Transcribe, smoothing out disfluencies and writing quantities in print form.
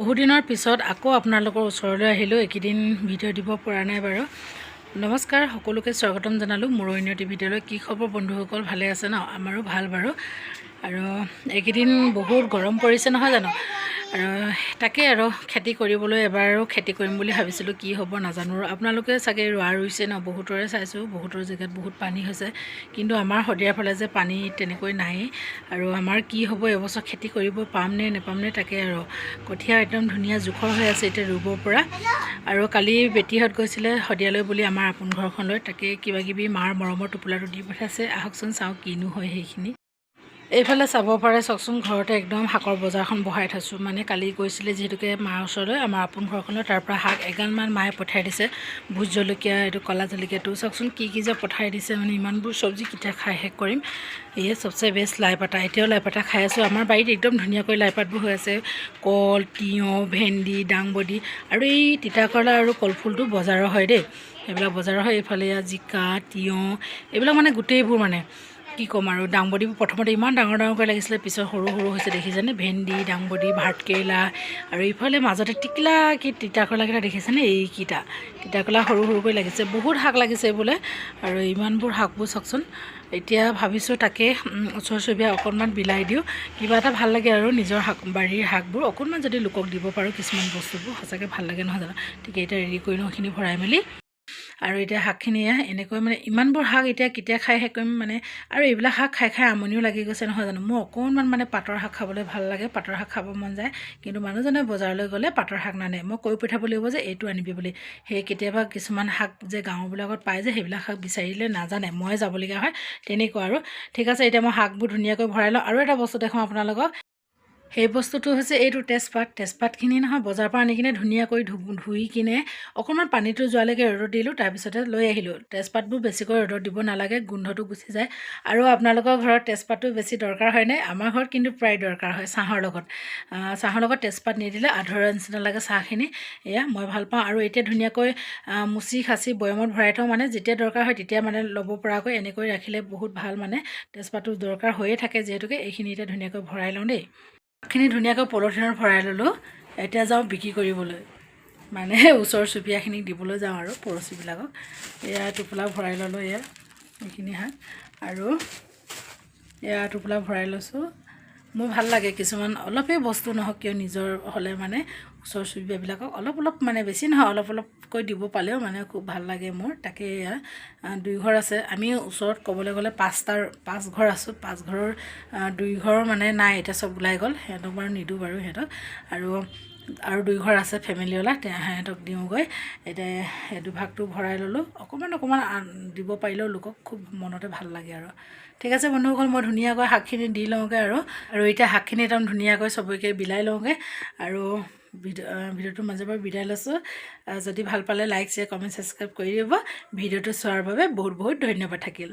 বহুদিনৰ পিছত আকৌ আপোনালোকৰ ওচৰলৈ আহিলোঁ। এইকেইদিন ভিডিঅ' দিব পৰা নাই বাৰু। নমস্কাৰ, সকলোকে স্বাগতম জনালোঁ মোৰ অন্য এটি ভিডিঅ'লৈ। কি খবৰ বন্ধুসকল, ভালে আছে ন? আমাৰো ভাল বাৰু। আৰু এইকেইদিন বহুত গৰম পৰিছে, নহয় জানো? আৰু তাকে আৰু খেতি কৰিবলৈ, এবাৰো খেতি কৰিম বুলি ভাবিছিলোঁ, কি হ'ব নাজানো। আৰু আপোনালোকে চাগে ৰোৱা ৰুইছে ন? বহুতৰে চাইছোঁ, বহুতৰ জেগাত বহুত পানী হৈছে। কিন্তু আমাৰ শদিয়াৰ ফালে যে পানী তেনেকৈ নায়েই। আৰু আমাৰ কি হ'ব এইবছৰ, খেতি কৰিব পাম নে নেপাম নে, তাকে আৰু। কঠীয়া একদম ধুনীয়া জোখৰ হৈ আছে এতিয়া ৰুব পৰা। আৰু কালি বেটীহঁত গৈছিলে শদিয়ালৈ বুলি, আমাৰ আপোন ঘৰখনলৈ। তাকে কিবা কিবি মাৰ মৰমৰ টোপোলাটো দি পঠাইছে। আহকচোন চাওঁ কিনো হয় সেইখিনি। এইফালে চাব পাৰে, চাওকচোন, ঘৰতে একদম শাকৰ বজাৰখন বহাই থৈছোঁ। মানে কালি গৈছিলে যিহেতুকে মাৰ ওচৰলৈ, আমাৰ আপোন ঘৰখনলৈ, তাৰ পৰা শাক এগালমান মায়ে পঠাই দিছে। ভোট জলকীয়া, এইটো ক'লা জলকীয়াটো, চাওকচোন কি কি যে পঠাই দিছে। মানে ইমানবোৰ চব্জি কেতিয়া খাই শেষ কৰিম? এয়ে চবচে বেষ্ট লাই পাতা। এতিয়াও লাই পাতা খাই আছোঁ। আমাৰ বাৰীত একদম ধুনীয়াকৈ লাই পাতবোৰ হৈ আছে। কল, তিয়ঁহ, ভেন্দি, দাংবডি আৰু এই তিতাকেৰেলা আৰু কলফুলটো বজাৰৰ হয় দেই, সেইবিলাক বজাৰৰ হয়। এইফালে এয়া জিকা, তিয়ঁহ, এইবিলাক মানে গোটেইবোৰ, মানে কি ক'ম আৰু। দাংবডিবোৰ প্ৰথমতে ইমান ডাঙৰ ডাঙৰকৈ লাগিছিলে, পিছত সৰু সৰু হৈছে, দেখিছেনে? ভেন্দি, দাংবডি, ভাতকেৰেলা আৰু ইফালে মাজতে টিকলা কি তিতাকেৰেলাকেইটা দেখিছেনে? এইকেইটা তিতাকেৰেলা সৰু সৰুকৈ লাগিছে। বহুত শাক লাগিছে বোলে। আৰু ইমানবোৰ শাকবোৰ চাওকচোন। এতিয়া ভাবিছোঁ তাকে ওচৰ চুবুৰীয়া অকণমান বিলাই দিওঁ। কিবা এটা ভাল লাগে আৰু নিজৰ শাক, বাৰীৰ শাকবোৰ অকণমান যদি লোকক দিব পাৰোঁ কিছুমান বস্তুবোৰ, সঁচাকৈ ভাল লাগে, নহয় জানো? ঠিকে, এতিয়া ৰেডি কৰি লওঁ এইখিনি ভৰাই মেলি। আৰু এতিয়া শাকখিনি এনেকৈ, মানে ইমানবোৰ শাক এতিয়া কেতিয়া খাই শেষ কৰিম মানে। আৰু এইবিলাক শাক খাই খাই আমনিও লাগি গৈছে, নহয় জানো? মোৰ অকণমান মানে পাতৰ শাক খাবলৈ ভাল লাগে, পাতৰ শাক খাব মন যায়। কিন্তু মানুহজনে বজাৰলৈ গ'লে পাতৰ শাক নানে। মই কৈ পঠিয়াব লাগিব যে এইটো আনিবি বুলি। সেই কেতিয়াবা কিছুমান শাক যে গাঁওবিলাকত পায় যে, সেইবিলাক শাক বিচাৰিলে নাজানে, ময়ে যাবলগীয়া হয় তেনেকুৱা আৰু। ঠিক আছে, এতিয়া মই শাকবোৰ ধুনীয়াকৈ ভৰাই লওঁ। আৰু এটা বস্তু দেখুৱাওঁ আপোনালোকক। সেই বস্তুটো হৈছে এইটো তেজপাত। তেজপাতখিনি নহয় বজাৰৰ পৰা আনি কিনে ধুনীয়াকৈ ধুই কিনে অকণমান পানীটো যোৱালৈকে ৰ'দত দিলোঁ, তাৰপিছতে লৈ আহিলোঁ। তেজপাতবোৰ বেছিকৈ ৰ'দত দিব নালাগে, গোন্ধটো গুচি যায়। আৰু আপোনালোকৰ ঘৰত তেজপাতটো বেছি দৰকাৰ হয়নে? আমাৰ ঘৰত কিন্তু প্ৰায় দৰকাৰ হয় চাহৰ লগত। চাহৰ লগত তেজপাত নিদিলে আধৰুৱা নিচিনা লাগে চাহখিনি। এয়া মই ভাল পাওঁ। আৰু এতিয়া ধুনীয়াকৈ মুচি খাচি বৈয়ামত ভৰাই থওঁ, মানে যেতিয়া দৰকাৰ হয় তেতিয়া মানে ল'ব পৰাকৈ এনেকৈ ৰাখিলে বহুত ভাল। মানে তেজপাতটো দৰকাৰ হৈয়ে থাকে যিহেতুকে। এইখিনি এতিয়া ধুনীয়াকৈ ভৰাই লওঁ দেই। খিনি ধুনীয়াকৈ পলিথিনত ভৰাই ল'লোঁ। এতিয়া যাওঁ বিক্ৰী কৰিবলৈ, মানে ওচৰ চুবুৰীয়াখিনিক দিবলৈ যাওঁ আৰু পৰচীবিলাকক। এয়া টোপোলা ভৰাই ল'লোঁ, এয়া এইখিনি শাক। আৰু এয়া টোপোলা ভৰাই লৈছোঁ। মোৰ ভাল লাগে, কিছুমান অলপেই বস্তু নহওক কিয়, নিজৰ হ'লে মানে ওচৰ চুবুৰীয়াবিলাকক অলপ অলপ, মানে বেছি নহয়, অলপ অলপকৈ দিব পালেও মানে খুব ভাল লাগে মোৰ। তাকে এয়া দুই ঘৰ আছে। আমি ওচৰত ক'বলৈ গ'লে পাঁচটাৰ পাঁচ ঘৰ আছোঁ। পাঁচ ঘৰৰ দুই ঘৰ মানে নাই, এতিয়া চব ওলাই গ'ল। সিহঁতক বাৰু নিদিওঁ বাৰু সিহঁতক। আৰু আৰু দুই ঘৰ আছে ফেমিলিৱালা, সিহঁতক দিওঁগৈ। এতিয়া সেই দুভাগটো ভৰাই ল'লোঁ। অকণমান অকণমান দিব পাৰিলেও লোকক খুব মনতে ভাল লাগে আৰু। ঠিক আছে বন্ধুসকল, মই ধুনীয়াকৈ শাকখিনি দি লওঁগৈ আৰু। আৰু এতিয়া শাকখিনি একদম ধুনীয়াকৈ চবকে বিলাই লওঁগৈ। আৰু ভিডিঅ'টোৰ মাজৰ পৰা বিদায় লৈছোঁ। যদি ভাল পালে লাইক, শ্বেয়াৰ, কমেণ্ট, ছাবস্ক্ৰাইব কৰি দিব। ভিডিঅ'টো চোৱাৰ বাবে বহুত বহুত ধন্যবাদ থাকিল।